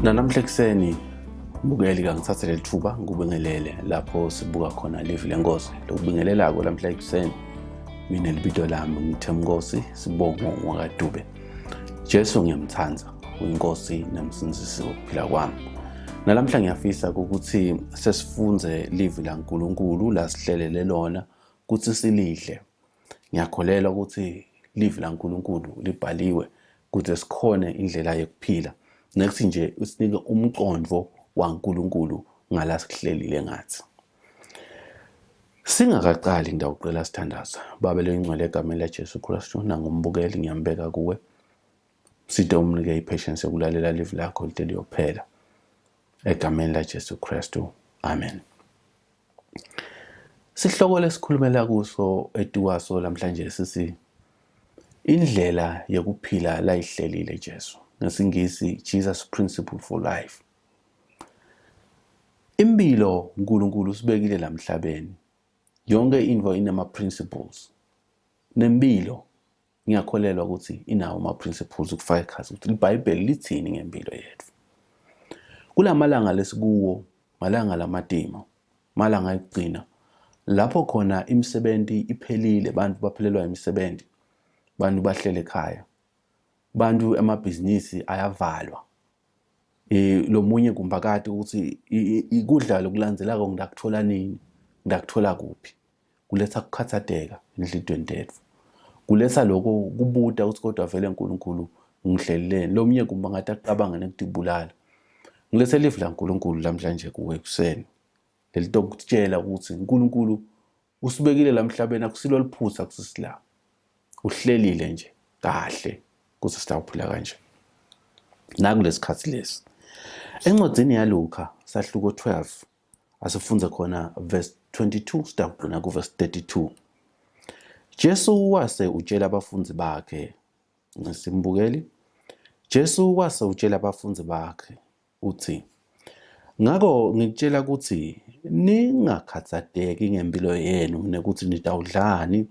Nanamhla ekuseni mbukeli kangithathe leli thuba ngikubingelele lapho sibuka khona livi lenkosi lokubingelelako lamhla ekuseni mina libito lami ngithemnkosi sibongo wakaDube. Jesu ngiyamthanda uyinkosi nomsindisi wokuphila kwami. Nalamhla ngiyafisa ukuthi sesifunze livi laNkulunkulu lasihlelele lona ukuthi silidle. Ngiyakholelwa ukuthi livi laNkulunkulu libhaliwe ukuze sikhone indlela yokuphila. Nekuthi nje usinike umqondo waNkulunkulu ngala sikuhlelile ngathi. Singakaqali ngidawucela sithandaza. Baba lengcwele egameni laJesu Kristu nangumbukeli ngiyambeka kuwe. Side umnike i-patience yokulalela livi lakho lide liyophela. Egameni laJesu Kristu. Amen. Sihloko lesikhulumela kuso etukwaso namhlanje sisi indlela yokuphila layihlelile Jesu. NgesiNgisi Jesus Principle for Life. Impilo uNkulunkulu usibekile lamhlabeni. Yonke into inama principles. Nempilo ngiyakholelwa ukuthi inawo ama principles ukufaka ekhazi ukuthi iBhayibheli lithini ngempilo yethu. Kulamalanga lesikuwo, malanga lamatima, malanga ekugcina lapho khona imisebenzi iphelile, bantu baphelelwa imisebenzi, bantu bahlele ekhaya, bantu emabhizinisi ayavalwa. Lo munye kumbakade ukuthi ikudla lokulandzelako ngidakuthola nini, ngidakuthola kuphi. Kuletha kukhathateka enhlitiyweni tetfu. Kuletha lokho kubuta ukuthi kodwa vele uNkulunkulu ngihlelileni. Lo munye kumba ngathi acabanga nekutibulala. Ngilethe livi laNkulunkulu lamhlanje kuwe ekuseni. Lelitokutshela ukuthi uNkulunkulu usibekile la emhlabeni akusilo liphutha kusisila. Uhlelile nje kahle ukuthi sitawuphila kanje. Nakulesikhathi lesi. Encwadini yaLuka sahluko 12 asifunze khona verse 22 sitawugcina ku verse 32. Jesu wase utshela abafundi bakhe ngesimbukeli. Jesu wase utshela abafundi bakhe uthi, ngakho ngikutshela ukuthi ningakhathazeki ngempilo yenu nekuthi nitawudlani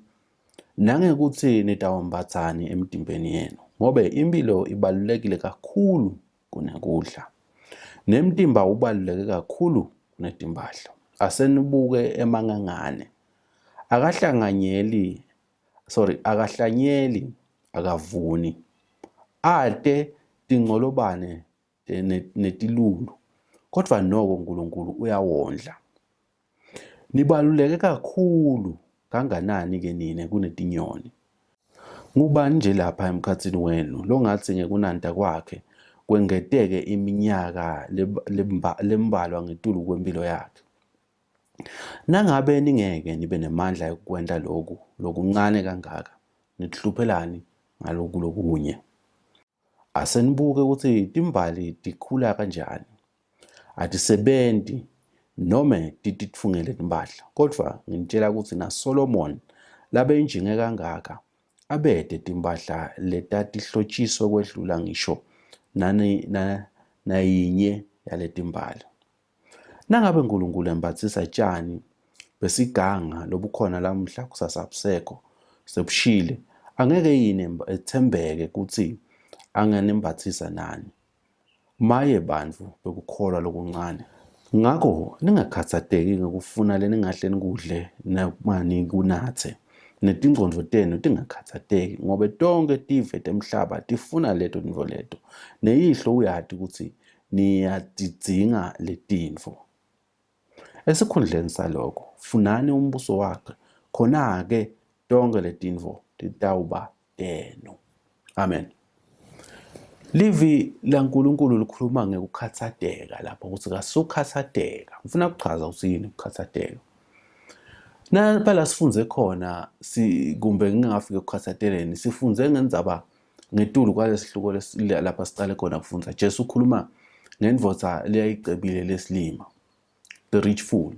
nangekuthi nitawumbathani emtimbeni yenu, ngobe impilo ibalulekile kakhulu kunekudla nemtimba ubaluleke kakhulu kunetimpahla. Asenibuke emangangane, akahlanganyeli sorry akahlanyeli akavuni, ate tingcolobane netilulu, kodwa noko uNkulunkulu uyawondla. Nibaluleke kakhulu kanganani ke nina kunetinyoni? Ngubani nje lapha emkhatsini wenu longatsi ngekunanta kwakhe kwengeteke iminyaka lembalwa ngetulu kwempilo yakhe? Nangabe ningeke nibe nemandla ekukwenta loku lokuncane kangaka, nitihluphelani ngaloku lokunye? Asenibuke ukuthi timbali tikhula kanjani. Atisebenti nome tititfungele timphahla, kodvwa nginitjela kutsi naSolomon labenjinge kangaka abete timphahla letatihlotshiswe kwedlula ngisho nayinye yaletimbali. Nangabe uNkulunkulu embathisa tshani besiganga lobukhona lamuhla kusasa abusekho sebushile, angeke yini ethembeke ukuthi anganembathisa nani? Maye bantfu bekukholwa lokuncane! Ngakho ningakhatsateki ngekufuna leningahle nikudle noma nikunatse, netingcondvo tenu tingakhatsateki, ngobe tonkhe tive temhlaba tifuna leto tintfo leto, neYihlo uyati kutsi niyatidzinga letintfo. Esikhundleni saloko, funani umbuso wakhe, khona-ke tonkhe letintfo titawuba tenu. Amen. Livi laNkulunkulu likhuluma ngekukhatsateka lapho ukuthi kasukhatsateka. Ngifuna kuchaza ukuthi yini ukukhatsateka. Nalapha la sifunze khona si kumbe ngingafika ekukhatsateleni sifunze ngendzaba ngetulu kwalesihluko lapha sicale khona kufundza. Jesu ukhuluma ngendvodza leyayicebile lesilima, the rich fool,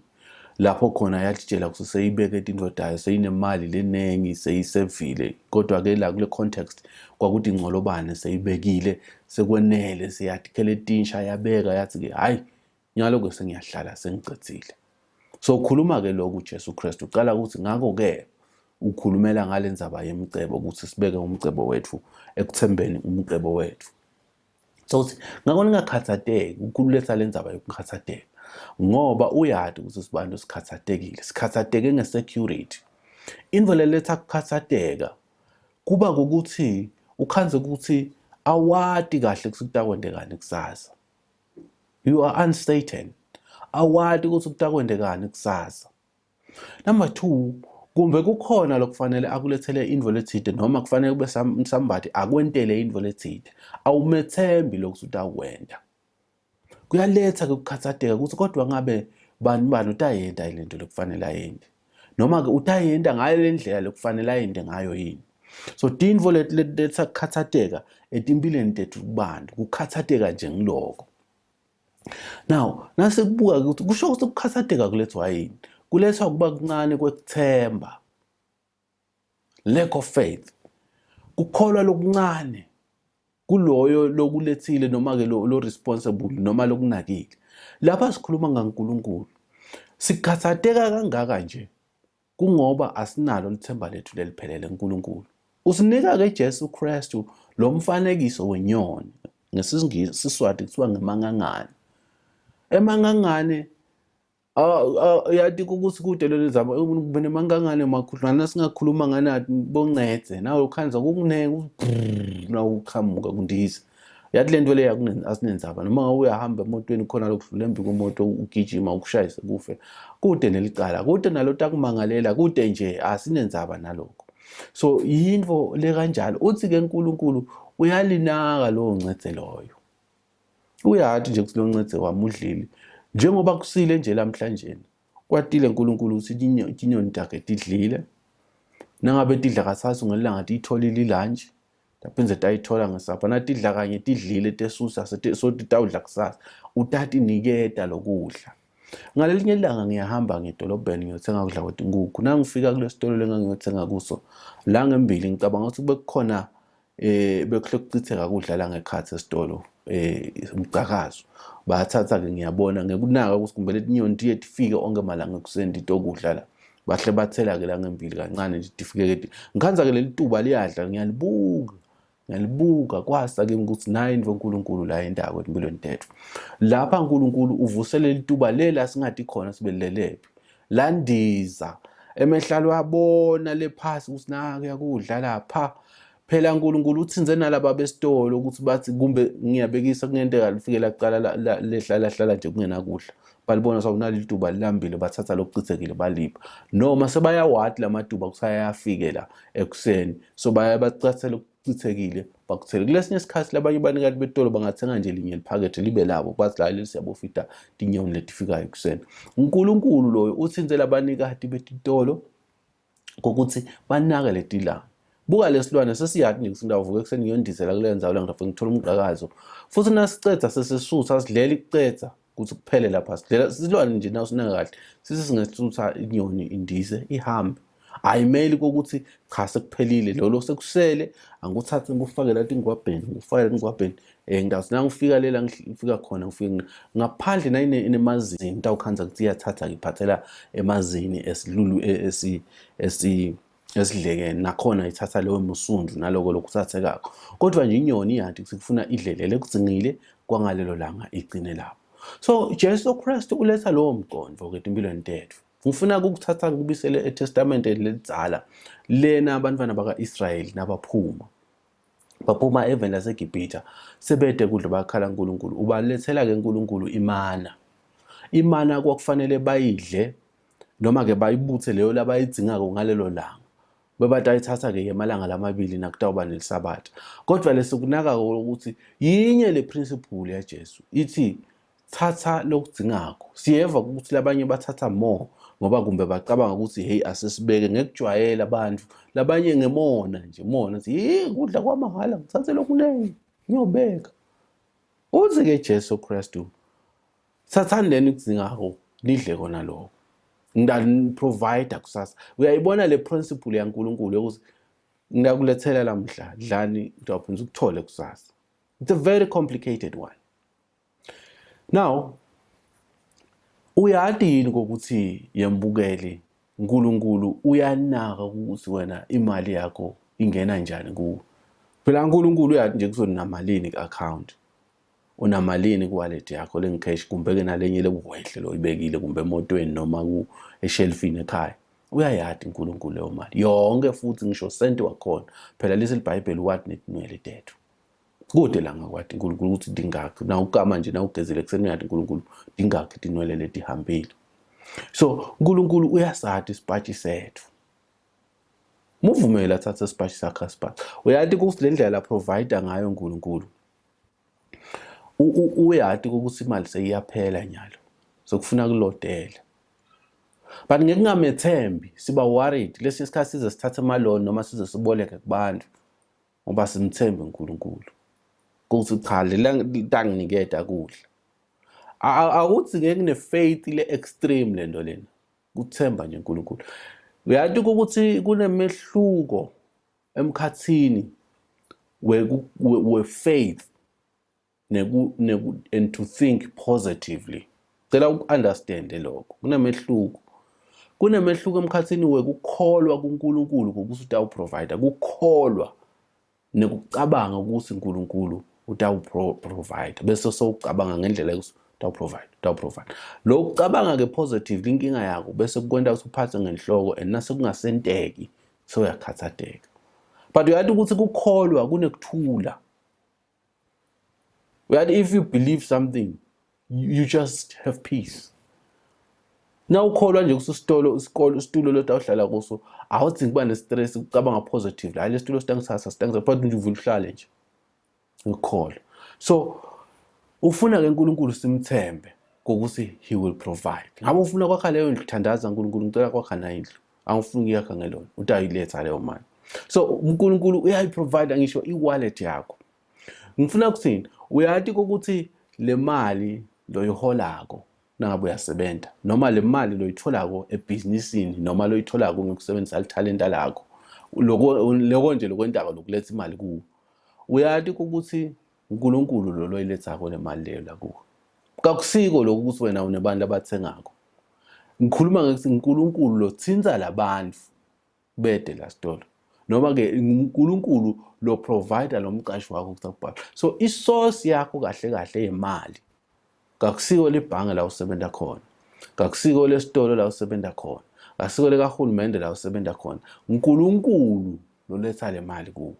lapho khona yatitshela ukuthi seyibeke tintfo tayo, seyinemali lenengi, seyisevile. Kodwa-ke la kule context kwakuthi ingcolobane seyibekile, sekwenele, seyatikhele tinsha, yabeka yathi-ke hhayi, nyalo-ke sengiyahlala sengicedzile. So ukhuluma-ke lokhu Jesu Kristu uqala ukuthi ngakho-ke ukhulumela ngale ndzaba yemcebo ukuthi sibeke umcebo wethu ekuthembeni umcebo wethu. So uthi ngakho ningakhathateki ukuletha le ndzaba yokukhathateka ngoba uyati ukuthi sibantu sikhathatekile, sikhathateke nge-security. Intfo leletha kukhathateka kuba ukuthi ukhandze ukuthi awati kahle ukuthi kutakwendekani kusasa. You are uncertain. Awati ukuthi kutakwendekani kusasa. Number 2 kumbe kukhona lokufanele akulethele intfo letsite noma kufanele kube somebody akwentele intfo letsite awumethembi lokuthi utawukwenta kuyaletha ke ukukhathateka ukuthi kodwa ngabe bani bani utayenta le nto lekufanele ayente noma ke utayenta ngayo le ndlela lekufanele ayente ngayo yini so tintfo leti letha kukhathateka etimpilweni tethu kubantu kukhathateka nje ngiloko Now, nasikubuka ukuthi kusho ukuthi ukukhathatheka kulethwa yini? Kulethwa kuba kuncane kwekuthemba. Lack of faith. Kukholwa lokuncane kuloyo lokulethile noma ke lo responsible noma lokunakile. Lapha sikhuluma ngaNkulunkulu. Sikhathatheka kangaka nje Kungoba asinalo lithemba lethu leliphelele kuNkulunkulu. Usinika-ke Jesu Kristu lo mfanekiso wenyoni. NgesiNgisi siSwati kuthiwa ngemangangane. Emangangane yati ukuthi kude lelo zaba kube nemangangane makhudlwana singakhuluma nganathi boncede nawe ukhanza kukunenge nawe uqhamuka kundiza yathi lento leyo asinenzaba noma ngabe uyahamba emotweni khona lokudlula embi kwemoto ugijima ukushayise kufe kude nelicala kude nalo takumangalela kude nje asinenzaba nalokho so yinto le kanjalo uthi ke uNkulunkulu uyalinaka lowo ncede loyo uyathi nje ukuthi lo ncede wami udlile njengoba kusile nje lamhlanje kwatile uNkulunkulu ukuthi tinyoni takhe tidlile nangabe tidla kathathu ngelanga tiyitholile ilantshi taphindze tayithola ngesapha natidla kanye tidlile tesusa sotitawudla kusasa utatiniketa lokudla ngalelinye ilanga ngiyahamba ngedolobheni ngiyothenga kudla kwetinkukhu nangifika kule sitolo lengangiyothenga kuso la ngembili ngicabanga ukuthi kube kukhona eh bekuhle kuchitheka kudla la ngekhathi esitolo eh umcakazo bayathatha ke ngiyabona ngekunaka ukuthi kumbe letinyoni tiye tifike onke malanga ekuseni titokudla la bahle bathela ke la ngembili kancane nje tifike ke ngikhanza ke leli tuba liyadla ngiyalibuka ngiyalibuka kwasa kimi ukuthi nayi into uNkulunkulu la endako empilweni tethu lapha uNkulunkulu uvuse leli tuba lela singathi khona sibelelephi landiza emehlalo abona lephasi ukuthi naku yakudla lapha phela uNkulunkulu uthinze nalaba besitolo ukuthi bathi kumbe ngiyabekisa kungenteka lifike laqala lehla lahlala nje kungenakudla balibona sawunali lituba lilambile bathatha lokuchithekile balipha noma sebayawati lamatuba kusayafike la ekuseni so baya bacathela okuchithekile bakuthele kulesinye isikhathi labanye abanikati betolo bangathenga nje linye liphakethe libe labo bathi la leli siyabofita tinyoni letifikayo ekuseni uNkulunkulu loyo uthinze labanikati betitolo ngokuthi banake letilanga buka lesilwane sesiyati nje ukuthi ngawuvuka ekuseni ngiyondizela kule ndzawo la ngifike ngithola umgqakazo futhi nasicedza sesisutha sidlela ikucedza ukuthi kuphele lapha sidlela silwane nje nawusinaka kahle sisi singesutha inyoni indize ihambe ayimeli kokuthi cha sekuphelile lolo sekusele angikuthathe ngikufake la tingwabheni ngikufake la tingwabheni um ngitawuthi nangifika lela ngifika khona ngifike ngaphandle nayinemazini ngitawukhanza ukuthi iyathatha ngiphathela emazini esilulu e, esi esi esidlekeni nakhona ithatha leyo musundu naloko lokuthathekako kodwa nje inyoni iyathi kufuna idlelele ekudzingile kwangalelo langa igcine lapho so Jesu Kristu uletha lowo mqondo ke empilweni tethu ngifuna ukukuthatha ngikubisele eTestamenteni lelidzala lena abantwana baka-Israyeli nabaphuma baphuma eveni laseGibhitha sebede kudla bakhala uNkulunkulu ubalethela ke uNkulunkulu imana imana kwakufanele bayidle noma ke bayibuthe leyo labayidingako ngalelo langa bebatayithatha ke emalanga lamabili nakutawuba nelisabatha kodwa lesikunaka ukuthi yinye le principle yaJesu ithi thatha lokudzingako siyeva ukuthi labanye bathatha more ngoba kumbe bacabanga ukuthi hey asesibeke ngekujwayela abantu labanye ngemona nje mona sithi hey kudla kwamahhala ngithathe lokuningi ngiyobeka uthi ke Jesu Kristu thathani lena ikudzingako nidle kona lokho ngidani-provide kusasa uyayibona le principle yaNkulunkulu yokuthi ngiyakulethela lamhla dlani ngidawuphinda ukuthole kusasa it's a very complicated one Now uyati yini kokuthi yembukeli uNkulunkulu uyanaka ukuthi wena imali yakho ingena njani kuwe phela uNkulunkulu uyathi nje kuzonamalini ku-account. Unamalini ku-wallet yakho lengi-cash kumbe-ke nalenye lekuhwehle loyibekile kumbe emotweni noma eshelfini ekhaya. Uyayati uNkulunkulu leyo mali yonke futhi ngisho senti wakhona. Phela lisi liBhayibheli wathi netinwele tethu. Kude la ngakwati uNkulunkulu ukuthi dingakhi. Nawukama nje nawugezile ekuseni uyati uNkulunkulu dingakhi tinwele letihambile. So uNkulunkulu uyasati isipatshi sethu. Muvumele athathe isipatshi sakhe asipatshi. Uyati ukuthi le ndlela provider ngayo uNkulunkulu. Uyati ukuthi imali seyiyaphela nyalo. Sokufuna kulodela. But ngekungamethembi siba worried lesi sikhathi size sithathe ama-loan noma size siboleke kubantu ngoba simthembe uNkulunkulu ukuthi cha letanginiketa kudla. Akuthi ngeke kune-faith le-extreme le nto lena kuthemba nje uNkulunkulu. Uyazi ukuthi kunemehluko emkhathini we-faith neku, neku, and to think positively. Cela uku-understande lokho. Kunemehluko. Kunemehluko emkhathini wekukholwa kuNkulunkulu ngokuthi utawuprovide, kukholwa nekucabanga ukuthi uNkulunkulu utawuprovide bese sowucabanga ngendlela yokuthi utawuprovide utawuprovide. Lokhu kucabanga ke positively inkinga yakho bese kukwenta ukuthi uphathe ngenhloko and nase kungasenteki sewuyakhathateka. But uyathi ukuthi kukholwa kunekuthula. Uyathi if you believe something you just have peace. Nawukholwa nje kusisitolo isikolo isitulo lento awuhlala kuso awudzingi kuba ne-stress ukucabanga positively hayi lesitulo sitangisasa sitangisasa but nje uvule uhlale nje ngikholwa. So ufuna ke uNkulunkulu simthembe ngokuthi he will provide. Ngabe ufuna kwakha leyo ndlu thandaza uNkulunkulu ngicela kwakha nayo indlu. Angifuni ukuyakha ngelona utayiletha leyo mali. So uNkulunkulu uyayiprovide ngisho i-wallet yakho. Ngifuna ukuthini? Uyati ukuthi le mali loyiholako nangabe uyasebenza noma le mali loyitholako ebhizinisini noma loyitholako ngokusebenzisa lithalenta lakho loko loko nje lokwentako lokuletha imali kuwe uyati ukuthi uNkulunkulu lo loyilethako le mali leyo la kuwe. Kakusiko lokhu ukuthi wena unebantu abathengako. Ngikhuluma ngekuthi uNkulunkulu lothinta labantu bede la sitolo noma ke uNkulunkulu lo provider lo mqashi wakho ukuthi akubhale. So isource yakho kahle kahle yemali kakusiko libhange la usebenza khona, kakusiko lesitolo la usebenza khona, kakusiko likahulumende la usebenza khona. uNkulunkulu loletha le mali kuwe.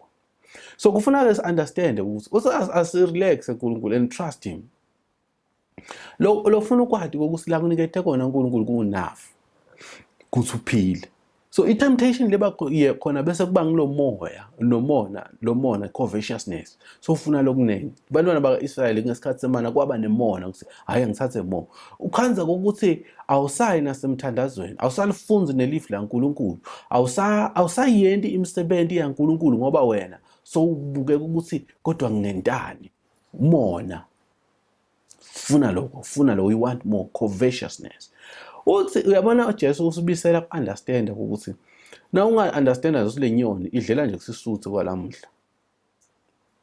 So kufuneka si understand ukuthi asirelax uNkulunkulu and trust him. Lo lofuna ukwati ukuthi la kunikethe kona uNkulunkulu ku-enough ukuthi uphile. So i-temptation leba khona bese kuba ngilomoya nomona lomona covetousness. So ufuna lokuningi. Abantwana baka-Israyeli ngesikhathi semana kwaba nemona ukuthi hayi angithathe more. Ukhanza ukuthi awusayi nasemthandazweni, awusalifunzi nelifu laNkulunkulu, awusayenti imisebenzi yaNkulunkulu ngoba wena sowubukeka ukuthi kodwa ngingentani. Umona. Funa lokho, funa lokho, you want more covetousness. Uthi uyabona uJesu usibisela ku-understand ukuthi na unga-understand nje le nyoni idlela nje kusisuthu kwalamuhla.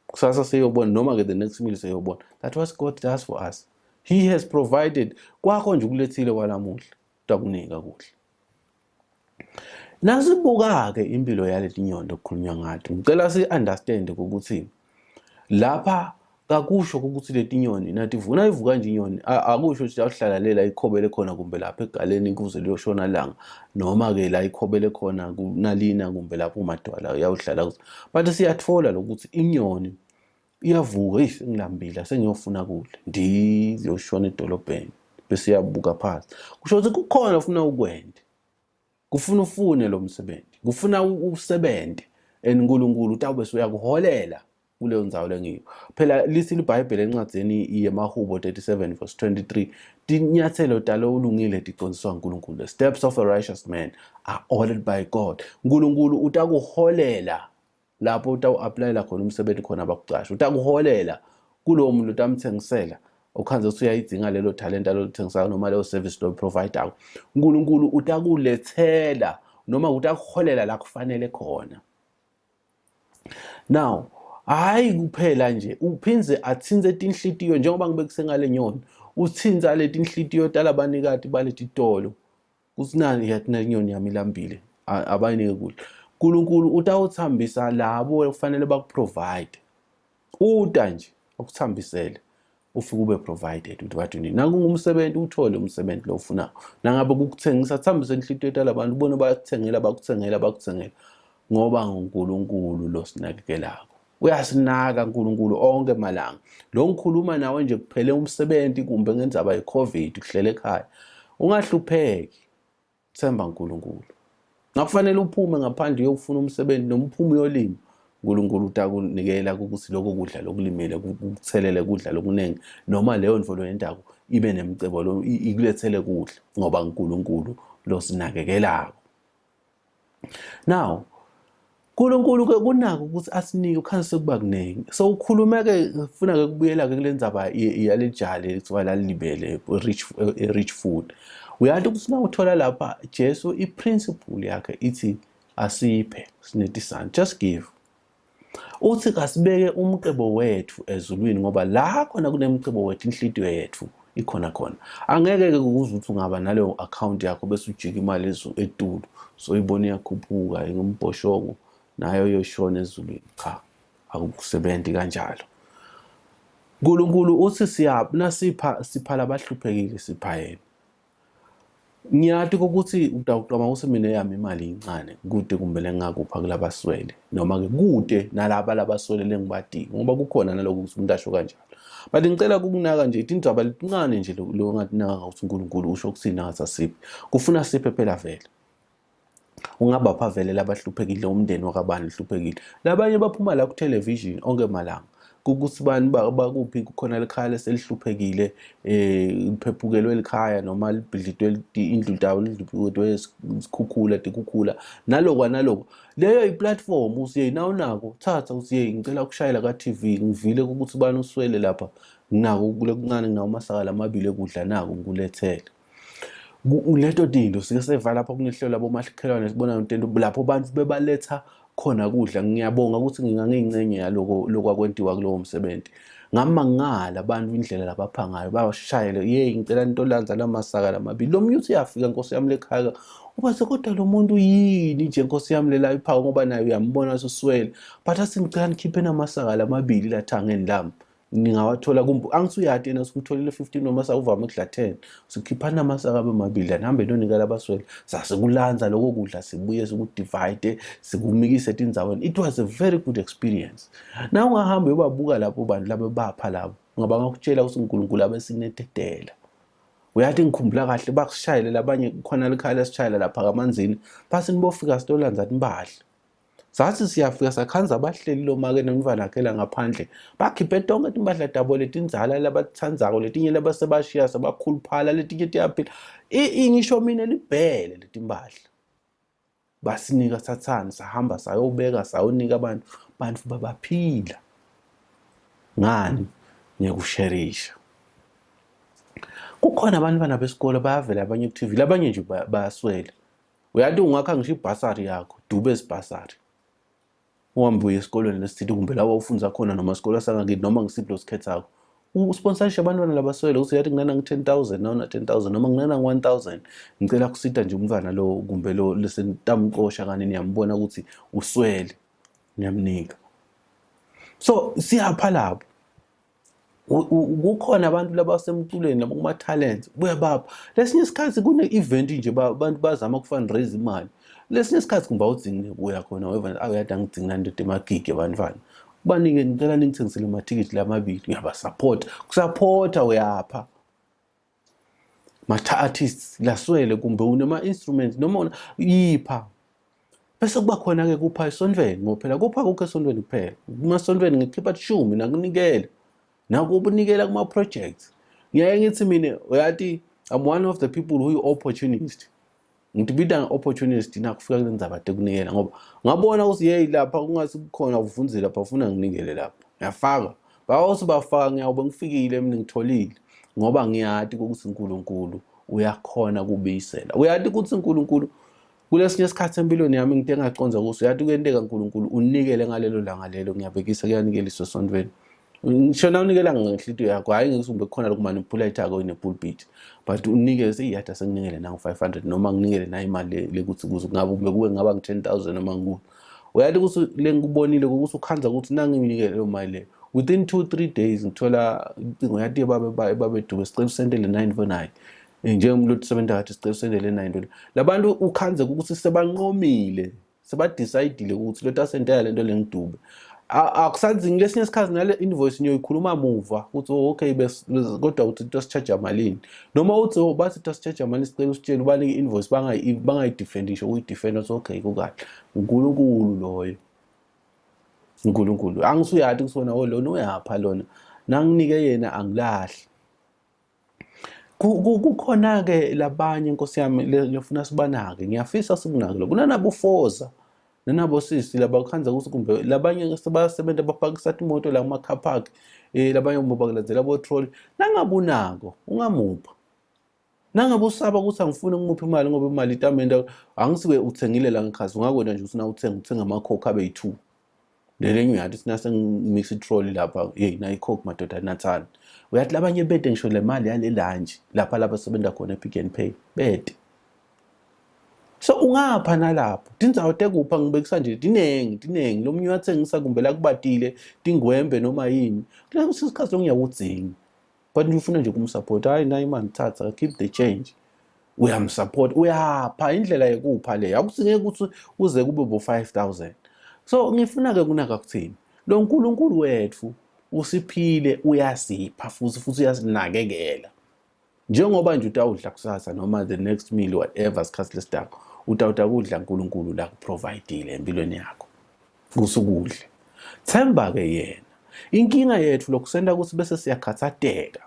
Kusasa seyobona noma ke the next meal seyobona. That what God does for us. He has provided kwakho nje ukulethile kwalamuhla utakunika kudla. Nasibuka-ke impilo yaleti nyoni okukhulunywa ngato, ngicela si-understand ukuthi lapha kakusho ukuthi leti nyoni nativuka nayivuka nje inyoni akusho ukuthi yawuhlala lela ikhobele khona kumbe lapha egaleni kuze liyoshona langa noma-ke la ikhobele khona nalina kumbe lapho umadwala uyawuhlala kuze but siyathola lokuthi inyoni iyavuka eyi sengilambile sengiyofuna kudla ndiziyoshona edolobheni bese iyabuka phansi kusho ukuthi kukhona ofuna ukwente kufuna ufune lo msebenzi kufuna usebenze and uNkulunkulu utawube uyakuholela kuleyo ndzawo lengiyo phela lithi libhayibheli encwadzini yemahubo 37 verse 23 tinyathelo talo ulungile ticondziswa uNkulunkulu the steps of a righteous man are ordered by God uNkulunkulu utakuholela lapho utawu-aplayela khona umsebenzi khona abakucasha utakuholela kulowo muntu utamthengisela ukhanze ukuthi uyayidinga lelo talenta lolithengisayo noma leyo service loyiprovidako uNkulunkulu utakulethela noma utakuholela la kufanele khona now hayi kuphela nje uphindze athintse tinhlitiyo njengoba ngibekise ngale nyoni uthintsa letinhlitiyo talabanikati baletitolo kusinani yathi nenyoni yami ilambile abayinike kudla uNkulunkulu utawuthambisa labo okufanele bakuprovide uta nje akuthambisele Ufike ube provided with what you need. Nakungumsebenzi uthole umsebenzi lo ufunako. Nangabe kukuthengisa thambise inhlitiyo talabantu ubone bayakuthengela bakuthengela bakuthengela ngoba nguNkulunkulu lo sinakekelako. Uyasinaka uNkulunkulu onke malanga. Lo ngikhuluma nawe nje kuphele umsebenzi kumbe ngendzaba ye-COVID kuhlele ekhaya. Ungahlupheki. Themba uNkulunkulu. Ngakufanele uphume ngaphandle uyofuna umsebenzi noma uphume uyolima. uNkulunkulu utakunikela ukuthi lokho kudla lokulimele kukuthelele kudla lokuningi noma leyo nto loyentako ibe nemcebo lo ikulethele kudla ngoba uNkulunkulu losinakekelako. Now uNkulunkulu ke kunako ukuthi asinike ukhanye sekuba kuningi. So ukhulume ke ufuna ke kubuyela ke kule ndzaba yalejali ekuthiwa lalibele rich rich food. Uyazi ukuthi uma uthola lapha Jesu i-principle yakhe ithi asiphe sinetisane just give. Uthi kasibeke umcebo wethu ezulwini ngoba la khona kunemcebo wethu inhlitiyo yethu ikhona khona. Angeke-ke kuze ukuthi ungaba naleyo account yakho bese ujika imali etulu so ibona iyakhuphuka ingumbhoshongo nayo iyoshona ezulwini. Cha, akusebenzi kanjalo. uNkulunkulu uthi siyaphi nasipha sipha labahluphekile sipha yena. Ngiyati ukuthi utawucabanga ukuthi mina eyami imali incane kude kumele ngingakupha kulabaswele noma-ke kude nalaba labaswele lengibadinga ngoba kukhona naloko ukuthi umuntu asho kanjalo but ngicela kukunaka nje tindzaba letincane nje lo ngatinaka ukuthi uNkulunkulu usho ukuthini ngathi asiphe kufuna siphe phela vele ungabapha vele labahluphekile umndeni wakabani uhluphekile labanye baphuma la ku-television onke malanga ukuthi bani bakuphi kukhona likhaya leselihluphekile eh liphephukelwe likhaya noma libhidlitwe indlu tawo lidlitwe isikhukhula tikhukhula nalokwa nalokwa leyo i-platform usiye nawunako thatha usiye ngicela ukushayela ka-TV ngivile ukuthi bani uswele lapha nginako kule kuncane nginawo amasaka lamabili ekudla nako ngikulethele Leto tinto sike seva lapho kunehlelo labomakhelwane sibona yonke into lapho abantu bebaletha khona kudla. Ngiyabonga ukuthi ngingangiyingxenye yaloko lokwakwentiwa kulowo msebenzi. Ngamangala abantu indlela labapha ngayo bawashayele yeyi ngicela nitolanza la masaka lamabili. Lo munye uthi uyafika nkosi yami lekhaya ubaze kodwa lo muntu yini nje nkosi yami lela iphaka ngoba naye uyambona ususwele but athi ngicela nikhiphe namasaka lamabili lathangeni lami ningawathola kumbe angithi uyati yena sikutholile 15 noma sawuvame ukudla 10 sikhiphana amasaka abe mabili anihambe nonika labaswele sasikulanza lokho kudla sibuye sikudivide sikumikise etindzaweni it was a very good experience na ungahamba uyobabuka lapho bantu labo bapha labo ngoba ngakutshela ukuthi uNkulunkulu abesinededela uyathi ngikhumbula kahle bakushayele labanye kukhona likhaya lesishayela lapha kamanzini basi nibofika sitolanza nibahle Sathi siyafika sakhanza abahleli lomake nomntwana wakhe la ngaphandle bakhiphe tonke timpahla tabo letindzala labatitsandzako letinye labasebashiya sebakhuluphala letinye tiyaphila ngisho mina libhele letimpahla basinika sathani sahamba sayobeka sayonika abantu bantu babaphila ngani ngekusherisha kukhona abantwana besikole bayavela abanye ku-TV labanye nje bayaswela Uyathi ungakha ngisho ibhasari yakho, Dubes Bursary. Uhambe uye esikolweni lesithile kumbe la wawufundza khona noma isikole sangakini noma ngisiphi losikhethako. Usponsorishe abantwana labaswele uthi yathi nginana ngi-10 000 noma 10 000 noma nginana ngi-1 000 ngicela kusita nje umntwana lo kumbe lo lesentamqosha kani niyambona ukuthi uswele niyamnika. So siyapha lapho. Kukhona abantu labasemculweni labo kuma-talent buya bapha lesinye isikhathi kune-event nje abantu bazama uku-fundraise imali lesinye isikhathi kumbe awudzingi nekuya khona weva awuyade angidzingi nandoda emagigi ebantwana banike ngicela ningithengisele amathikithi lamabili ngiyabasapota kusaphotha uyapha ma-artists laswele kumbe unema-instruments noma yipha bese kuba khona-ke kupha esontweni ngoba phela kupha kukho esontweni kuphela kumasontweni ngikhipha shumi nakunikela nakubunikela kuma-projects ngiyaye ngithi mina uyathi I'm one of the people who opportunist ngitibita nge-opportunist nakufika kule ndzaba tekunikela ngoba ngabona ukuthi yeyi lapha kungase kukhona kuvunzile lapha ufuna nginikele lapha ngiyafaka bawuthi bafaka ngiyawube ngifikile mina ngitholile ngoba ngiyati ukuthi uNkulunkulu uyakhona kubuyisela uyati ukuthi uNkulunkulu kulesinye isikhathi empilweni yami ngite ngaconza ukuthi uyati kuyenteka uNkulunkulu unikele ngalelo langa lelo ngiyabekisa kuyanikeliswa esontweni ngisho na unikela ngenhlitiyo yakho hhayi ngeke kumbe kukhona lokumanipulate-ko ine-pulpit but unikele seyiyada senginikele nangu-500 noma nginikele nayo imali lekuthi kuze kungabe kumbe kube ngaba ngu-10 000 noma ngikuphi uyathi ukuthi le ngikubonile ukuthi ukhanza ukuthi nanginikele leyo mali leyo. Within 2 3 days ngithola ucingo, yathi babe babe Dube, sicela usendele 949, njengomuntu osebenza kathi sicela usendele 9. Labantu ukhanze ukuthi sebanqomile, sebadecide ukuthi lo tasentela lento lengidube akusadzingi. Lesinye isikhathi nale invoice niyoyikhuluma muva ukuthi, oh, okay, kodwa uthi tosicharge malini, noma uthi, oh, bathi tosicharge malini, sicela usitshele, ubanike i-invoice, bangayidefendi ngisho ukuyidefenda. Uthi, okay, kukahle, uNkulunkulu loyo, uNkulunkulu angisuyati kusona, oh, lona uyapha lona, nanginike yena angilahli. Kukhona-ke labanye, nkosi yami, lefuna sibanake, ngiyafisa sikunake lokho, kunanabofoza nanabo sisi labakhanza ukuthi kumbe labanye sebayasebenza, bapakisa imoto la kuma-car park, labanye kumbe bakulandzela bo-trolley. Nangabe unako ungamupha, nangabe usaba ukuthi angifuni ukumupha imali ngoba imali itamenda, angisuke uthengile la ngekhasi, ungakwenda nje ukuthi na uthenga uthenga amakhokho abe yi-2, lelenye uyathi sina sengimix i-trolley lapha, hey, nayi coke madoda, nathani. Uyathi labanye bede ngisho le mali yale lunch lapha labasebenza khona e-Pick n Pay bede. So ungapha nalapho tindzawo tekupha, ngibekisa nje, tinengi tinengi. Lo munye uyathengisa kumbe la kubatile tingwembe noma yini, kuleso sikhathi lokungiyakudzingi, but ufuna nje kumsupport, hayi, nayi imali, thatha, keep the change. Uyamsupport, uyapha, indlela yekupha leyo, akudzingeki ukuthi uze kube bo 5000. So ngifuna ke kunaka kuthini, lo nkulunkulu wethu usiphile, uyasipha futhi futhi uyasinakekela. Njengoba nje utawudla kusasa noma the next meal, whatever sikhathi lesidako utawuta kudla, uNkulunkulu la kuprovidile empilweni yakho kusukudle, themba ke yena. Inkinga yethu lokusenta ukuthi bese siyakhathateka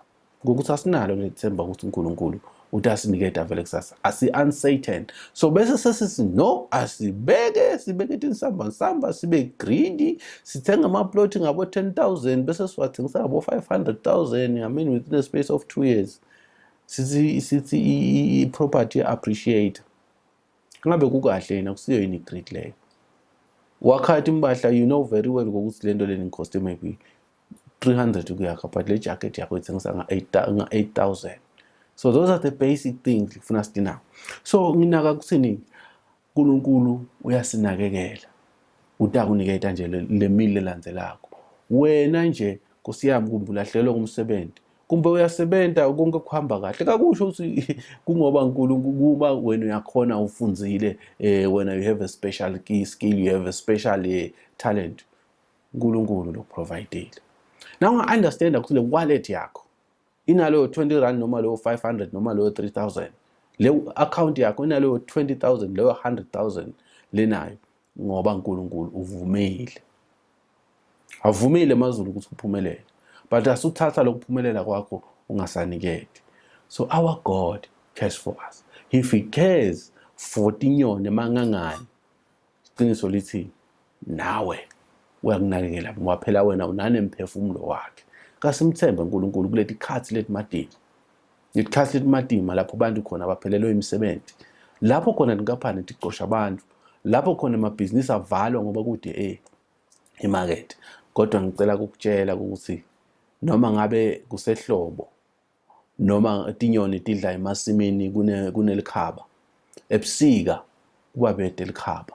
ngokuthi asinalo lethemba ukuthi uNkulunkulu utasiniketa vele kusasa, asi-uncertain. So bese sesithi no, asibeke sibeke tinsamba nsamba, sibe greedy, sithenga amaploti ngabo 10,000 bese siwathengisa ngabo 500,000, I mean, within a space of 2 years. Sithi i-property appreciate. Ngabe kukahle yena? Kusiyo yini i-greed leyo? Wakhathi impahla, you know very well ngokuthi lento leni ngicoste maybe 300 ukuyakha, but le jacket yakho ithengisa nga-8000. So those are the basic things kufuna sitinako. So nginaka kuthini, uNkulunkulu uyasinakekela, utakuniketa nje le meal lelandzelako. Wena nje, nkosi yami, kumbe ulahlekelwe ngumsebenzi, kumbe uyasebenta konke kuhamba kahle, kakusho ukuthi kungoba uNkulunkulu, kuba wena uyakhona, ufundzile, wena you have a special key skill, you have a special talent. uNkulunkulu lokuprovidile. Na unga-understand ukuthi le wallet yakho inaloyo 20 rand noma leyo 500 noma leyo 3000, le account yakho inaleyo 20,000, leyo 100,000 lenayo, ngoba uNkulunkulu uvumile, avumile emazulu ukuthi uphumelele, but asuthatha lokuphumelela kwakho ungasaniketi. So our God cares for us. If he cares for tinyoni emangangane, iqiniso lithi nawe uyakunakekela, ngoba phela wena unanemphefumulo wakhe. Kasimthembe uNkulunkulu kuleti khathi letimatima, ngetikhathi letimatima lapho abantu khona baphelelwe imisebenzi, lapho khona tinkampani ticosha abantu, lapho khona amabhizinisi avalwa ngoba kude imakethe. Kodwa ngicela ukukutshela ukuthi noma ngabe kusehlobo, noma tinyoni tidla emasimini kunelikhaba, ebusika kuba bede likhaba,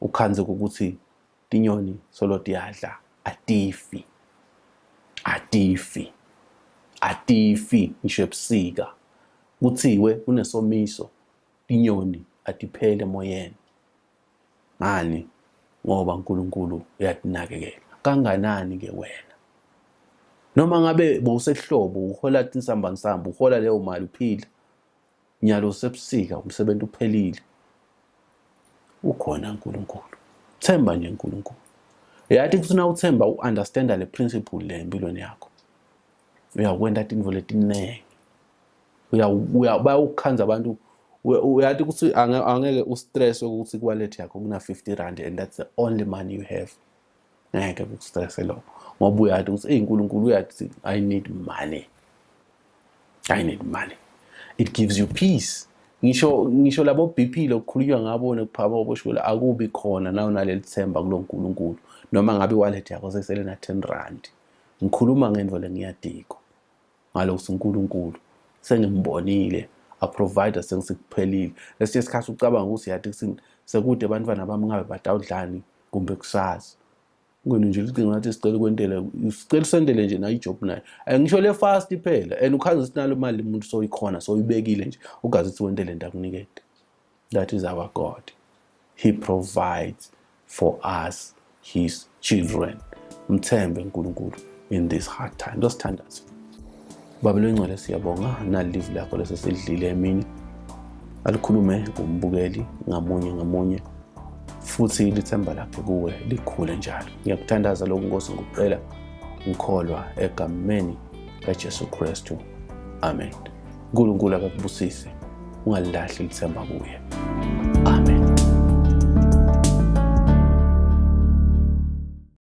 ukhanze ukuthi tinyoni solo tiyadla, atifi, atifi, atifi ngisho ebusika. Kuthiwe kunesomiso, tinyoni atiphele emoyeni. Ngani? Ngoba uNkulunkulu uyatinakekela. Kanganani ke wena? Noma ngabe bowusehlobo uhola tinsambansamba, uhola leyo mali uphila, nyalo usebusika, umsebenzi uphelile, ukhona uNkulunkulu. Themba nje uNkulunkulu. Yathi ukuthi na uthemba, u-understanda le principle le empilweni yakho, uyakwenta tintfo letiningi, bayawukukhanza abantu. Uyathi ukuthi angeke ustress ukuthi kuwallet yakho kuna 50 rand and that's the only money you have. Ngeke kukustresse lokho ngoba uyathi ukuthi, eyi, uNkulunkulu uyathi I need money, I need money. It gives you peace. Ngisho labo BP lokukhulunywa ngabo nekuphakama koshukela akubi khona nawe naleli themba kulo nkulunkulu, noma ngabe iwallet yakho sesele na 10 rand. Ngikhuluma ngento lengiyadiko ngalokhu, uNkulunkulu sengimbonile aprovider, sengisikuphelile. Lesinye isikhathi ucabanga ukuthi yathi sekude abantwana bami ngabe batawudlani kumbe kusasa. Ngene nje licingo ngathi sicela ukwentela sicela usendele nje nayo ijob nayo. Angisho le fast phela and ukhazi sinalo imali umuntu soyikhona soyibekile nje ugazi ukuthi wentele into akunikete. That is our God. He provides for us his children. Mthembe uNkulunkulu in this hard time. Losithandaze. Baba longcwele siyabonga nali livi lakho lesesidlile emini. Alikhulume kumbukeli ngamunye ngamunye futhi lithemba lakhe kuwe likhule njalo. Ngiyakuthandaza lokhu Nkosi ngikucela ngikholwa egameni kaJesu Kristu. Amen. uNkulunkulu akakubusise. Ungalilahli lithemba kuye.